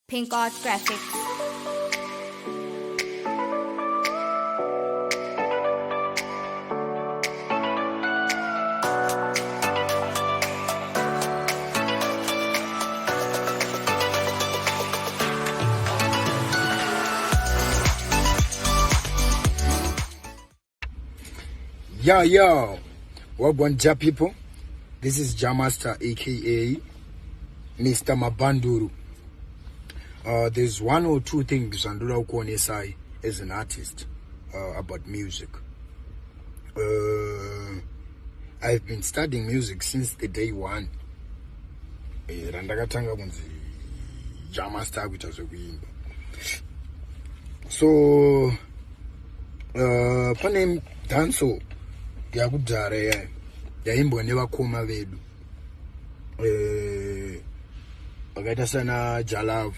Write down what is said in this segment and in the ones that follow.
Pink Art Graphics. Yo, yo, wagwan Jah people. This is Jah Master, aka Mr. Mabanduru. There's one or two things zvandoda kuonesai as an artist about music. I've been studying music since the day one. Randakatanga kunzi Jah Master akuita zvekuimba. So pane dancehall yakudhara yayo yaimbwa nevakoma vedu vakaita sana Jah Love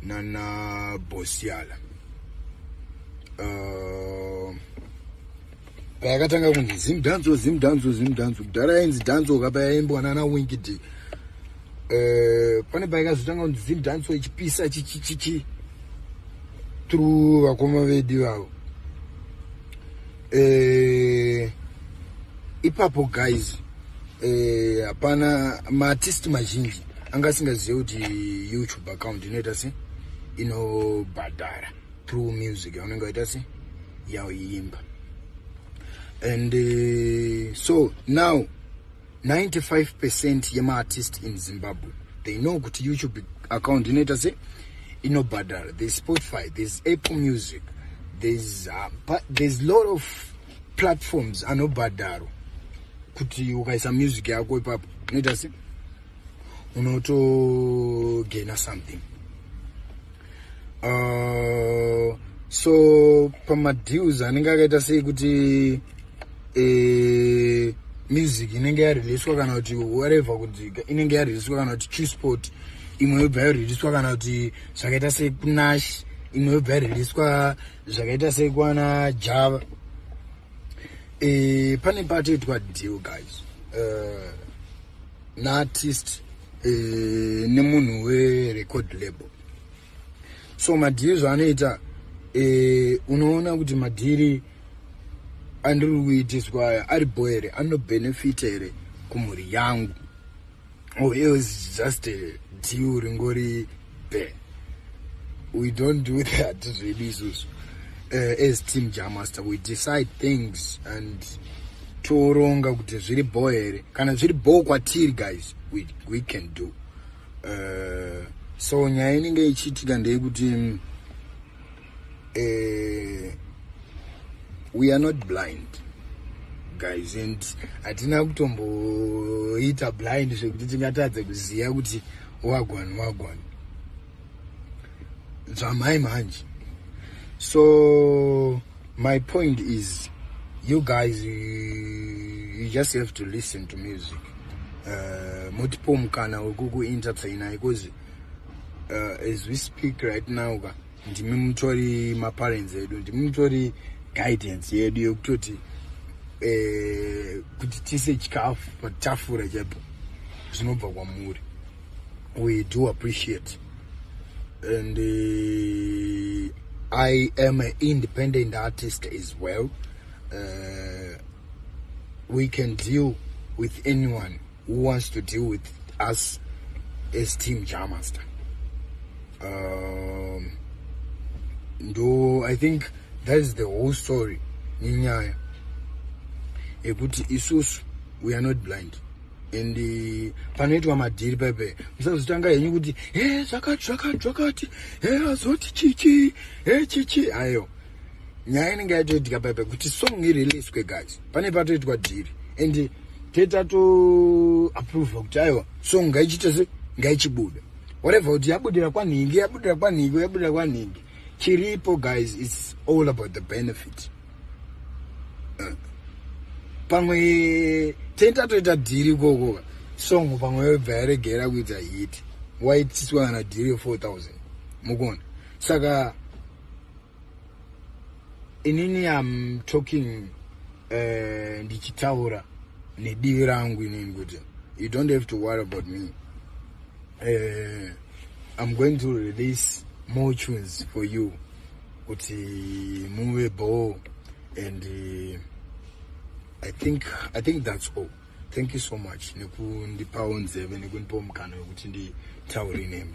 nana Boss Yala. Payakatanga kunzi Zimdancehall, Zimdancehall, Zimdancehall, kudhara yainzi dancehall kapa yaimbwa nana Winky D. Pane paikazotanga kunzi Zimdancehall ichipisa chichichichi through vakoma vedu ivavo. Ipapo guys, hapana maartist mazhinji anga asingazive kuti YouTube account inoita se inobhadhara through music yaunenge waita se yauimba. And so now 95% yemaartist in Zimbabwe, they know kuti YouTube account inoita se inobhadhara. There's Spotify, there's Apple Music, there's lot of platforms anobhadharwa kuti ukaisa music yako ipapo unoita se unotogena something. So pamadeals anenge akaita sei kuti music inenge yareleaswa kana kuti whatever, kuti inenge yareleaswa kana kuti Chillspot imwe yobva yareleaswa, kana kuti zvakaita sekuNash imwe yobva yareleaswa, zvakaita sekwana Java, pane patoitwa deal guys, naartist nemunhu werecord label. So madhiri zvaanoita, unoona kuti madhiri andiri kuitiswa aya ari bho here, anobenefita here kumhuri yangu, or else just a deal ringori be. We don't do that zvedu isusu. As team Jah Master, we decide things and toronga kuti zviri bho here. Kana zviri bho kwatiri guys, we can do. So nyaya inenge ichiitika ndeyekuti we are not blind guys, and hatina kutomboita blind zvekuti tingatadze kuziva kuti wagwani wagwani zvamhai manje. So my point is, you guys, you just have to listen to music, motipo mukana wekukuentertaina, because as we speak right now ka, ndimi mutori maparents edu, ndimi mutori guidance yedu yekutoti kuti tise chikafu patafura chaipo zvinobva kwamuri. We do appreciate, and I am an independent artist as well. We can deal with anyone who wants to deal with us as team Jah Master. Ndo I think that is the whole story nenyaya yekuti isusu we are not blind, and panoitwa madhiri pepe musazotanga henyu kuti he zvakati zvakati zvakati, he azoti chichi, he chichi. Ayo nyaya inenge yatoitika pepe kuti song ireleaswe guys, pane patoitwa dhiri and tetatoapprova kuti aiwa, song ngaichiite se ngaichibuda, whatever kuti yabudira kwanhingi, yabudira kwanhingi, yabudira kwanhingi. Chiripo guys, it's all about the benefit. Pamwe tentatoita dhiri ikoko, song pamwe yobva yaregera kuita hit, waitiswa kana dhiri ye4000 mukuona. Saka inini am talking, ndichitaura nedivi rangu inini kuti you don't have to worry about me. I'm going to release more tunes for you kuti muve bho. And I think that's all. Thank you so much nekundipawo nzeve, nekundipawo mukana wekuti nditaure nemi.